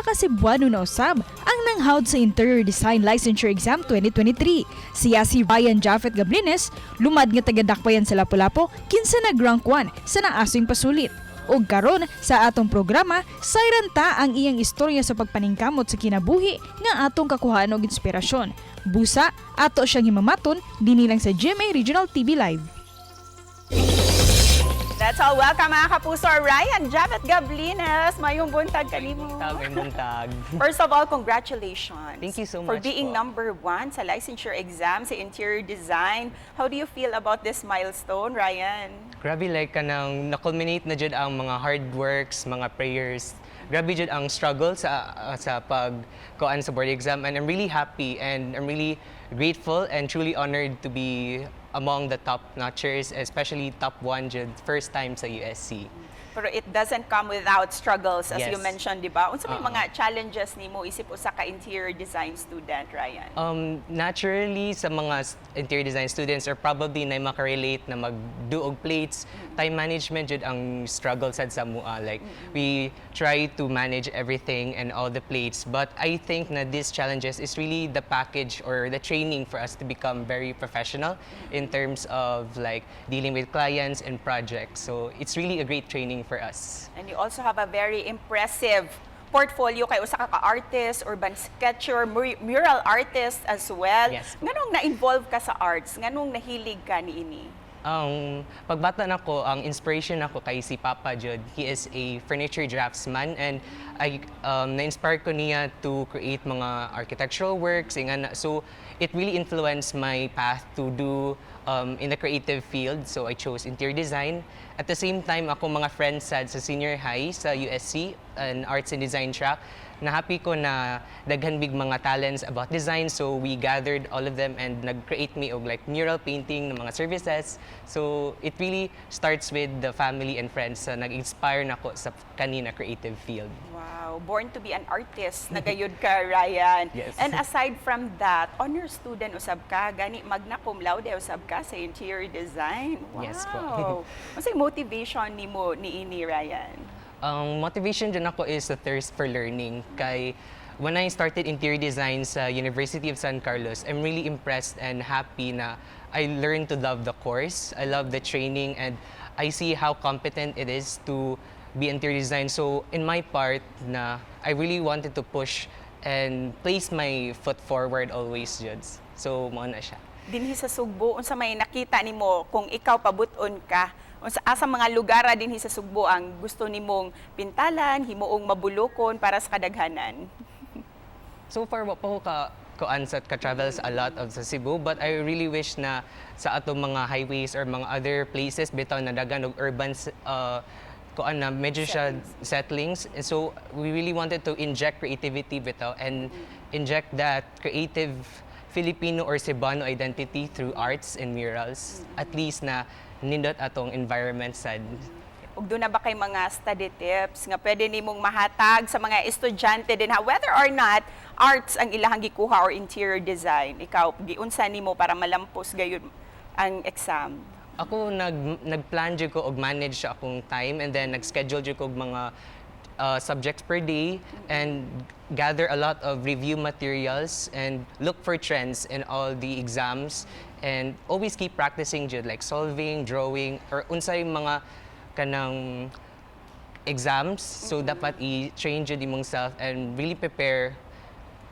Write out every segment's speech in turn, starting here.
ka Cebuano na usab ang nanghawd sa Interior Design Licensure Exam 2023. Siya si Ryan Japhet Gablines, lumad nga taga Dakbayan sa Lapu-Lapu, kinsa nag-rank 1 sa naasing pasulit. Og karon sa atong programa, sayran ta ang iyang istorya sa pagpaningkamot sa kinabuhi nga atong kakuhaan og inspirasyon. Busa, ato siyang himamaton dinhi lang sa GMA Regional TV Live. That's all. Welcome, mga kapuso, Ryan Japhet Gablines. Maayong buntag kanimo. Buntag, maayong buntag. First of all, congratulations. Thank you so for much being po. Number one sa licensure exam sa interior design. How do you feel about this milestone, Ryan? Grabe, like kanang na-culminate na jud ang mga hard works, mga prayers. Grabe jud ang struggle sa pag kuan sa board exam, and I'm really happy and I'm really grateful and truly honored to be among the top notchers, especially top one jud, first time sa USC. Pero it doesn't come without struggles, as you mentioned, di ba? Unsa may mga challenges nimo isip usa ka interior design student, Ryan? Naturally, sa mga interior design students or probably na makarelate na mag-do og plates, time management jud ang struggle sad sa amoa. Like, we try to manage everything and all the plates, but I think na these challenges is really the package or the training for us to become very professional in terms of like dealing with clients and projects. So it's really a great training for us. And you also have a very impressive portfolio kay usa ka ka-artist, urban sketcher, mural artist as well. Yes. Nganong na-involve ka sa arts? Nganong nahilig ka niini? Ang pagbata nako, ang inspiration nako kay si Papa jud. He is a furniture draftsman and I na-inspire ko niya to create mga architectural works ingana. So it really influenced my path to do in the creative field. So I chose interior design. At the same time, ako mga friends sad sa senior high sa USC, an arts and design track, na happy ko na daghan big mga talents about design, so we gathered all of them and nag-create mi og like mural painting ng mga services. So it really starts with the family and friends sa nag-inspire nako sa kanina creative field. Wow, born to be an artist na gayud ka, Ryan. Yes. And aside from that, honor student usab ka, gani magna cum laude usab ka sa interior design. Wow. Yes po. Unsay motivation nimo niini, Ryan? Ang motivation jud nako is the thirst for learning. Kay when I started interior design sa University of San Carlos, I'm really impressed and happy na I learned to love the course. I love the training and I see how competent it is to be interior design. So in my part na I really wanted to push and place my foot forward always jud. So mao na siya. Dinhi sa Sugbo, unsa may nakita nimo kung ikaw pabut-on ka? Unsa asa mga lugar dinhi sa Sugbo ang gusto nimong pintalan, himuong mabulokon para sa kadaghanan? So far, wa pa ko ka kuan sa ka-travels a lot of sa Cebu, but I really wish na sa atong mga highways or mga other places bitaw na daghan og urban kuan na medyo siya settlings. And so we really wanted to inject creativity bitaw and inject that creative Filipino or Cebuano identity through arts and murals, at least na nindot atong environment sad. Ug duna ba kay mga study tips nga pwede nimong mahatag sa mga estudyante din ha, whether or not arts ang ilahang gikuha or interior design? Ikaw, giunsa nimo para malampos gayud ang exam? Ako, nagplan jud ko og manage sa akong time and then nag-schedule jud ko og mga subjects per day and gather a lot of review materials and look for trends in all the exams and always keep practicing jud, like solving, drawing or unsay mga kanang exams. So dapat i-train jud imong self and really prepare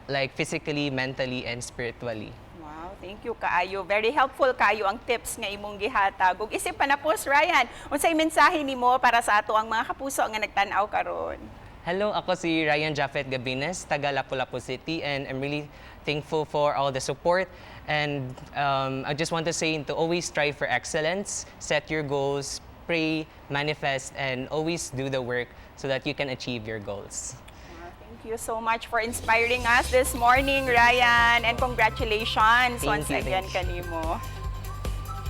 like physically, mentally and spiritually. Wow, thank you kaayo. Very helpful kaayo ang tips nga imong gihatag. Ug isip panapos, Ryan, unsay mensahe nimo para sa ato ang mga kapuso nga nagtan-aw karon? Hello, ako si Ryan Japhet Gabines, taga Lapu-Lapu City, and I'm really thankful for all the support. And I just want to say to always strive for excellence, set your goals, pray, manifest, and always do the work so that you can achieve your goals. Wow, thank you so much for inspiring us this morning, Ryan, and congratulations Thank once you, again thank kanimo.